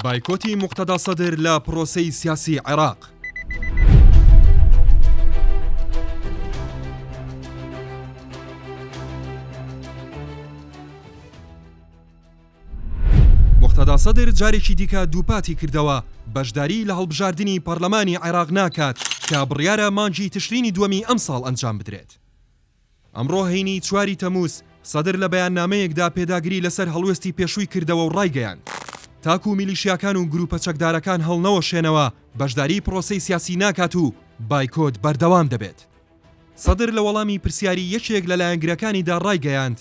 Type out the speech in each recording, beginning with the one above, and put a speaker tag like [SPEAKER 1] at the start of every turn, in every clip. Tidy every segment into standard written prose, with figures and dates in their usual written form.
[SPEAKER 1] بایکۆتی موقتەدا سەدر لە پرۆسەی سیاسی عێراق. موقتەدا سەدر جارێکی دیکە دووپاتی کردەوە بەشداری لە هەڵبژاردنی پەرلەمانی عێراق ناکات کە بڕیارە مانگی تشرینی دووەمی ئەمساڵ ئەنجام بدرێت. ئەمڕۆ هەینی چواری تەمووز، سەدر لە بەیاننامەیەکدا پێداگری لەسەر هەڵوێستی پێشووی کردەوە و ڕایگەیاند، تاکو میلیشیاکان و گرووپە چەکدارەکان هەڵنەوەشێنەوە بەشداری پرۆسەی سیاسی ناکات و بایکۆت بەردەوام دەبێت. سەدر لە وەڵامی پرسیاری یەکێک لە لایەنگرەکانیدا ڕایگەیاند،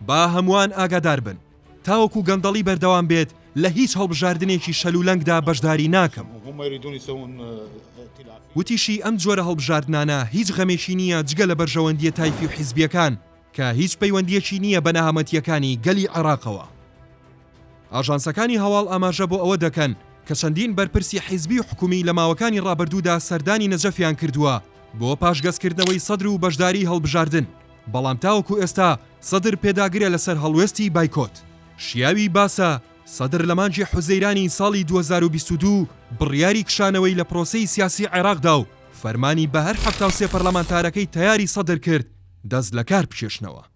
[SPEAKER 1] با هەمووان ئاگادار بن، تاوەکو گەندەڵی بەردەوام بێت لە هیچ هەڵبژاردنێکی شەل و لەنگدا بەشداری ناکەم. وتیشی، ئەم جۆرە هەڵبژاردنانە هیچ غەمێکی نییە جگە لە بەرژەوەندییە تایفی و حیزبییەکان کە هیچ پەیوەندییەکی نییە بە نەهامەتییەکانی گەلی عێراقەوە. ئاژانسەکانی هەواڵ ئاماژە بۆ ئەوە دەکەن کە چەندین بەرپرسی حیزبی و حکومی لە ماوەکانی ڕابردوودا سەردانی نەجەفیان کردووە بۆ پاشگەزکردنەوەی سەدر و بەشداریی هەڵبژاردن، بەڵام تاوەکو ئێستا سەدر پێداگرە لەسەر هەڵوێستی بایکۆت. شیاوی باسە، سەدر لە مانگی حوزەیرانی ساڵی 2022 بڕیاری کشانەوەی لە پرۆسەی سیاسی عێراق دا و فەرمانی بە هەر 73 پەرلەمانتارەکەی تەیاری سەدر کرد دەست لەکار بکێشنەوە.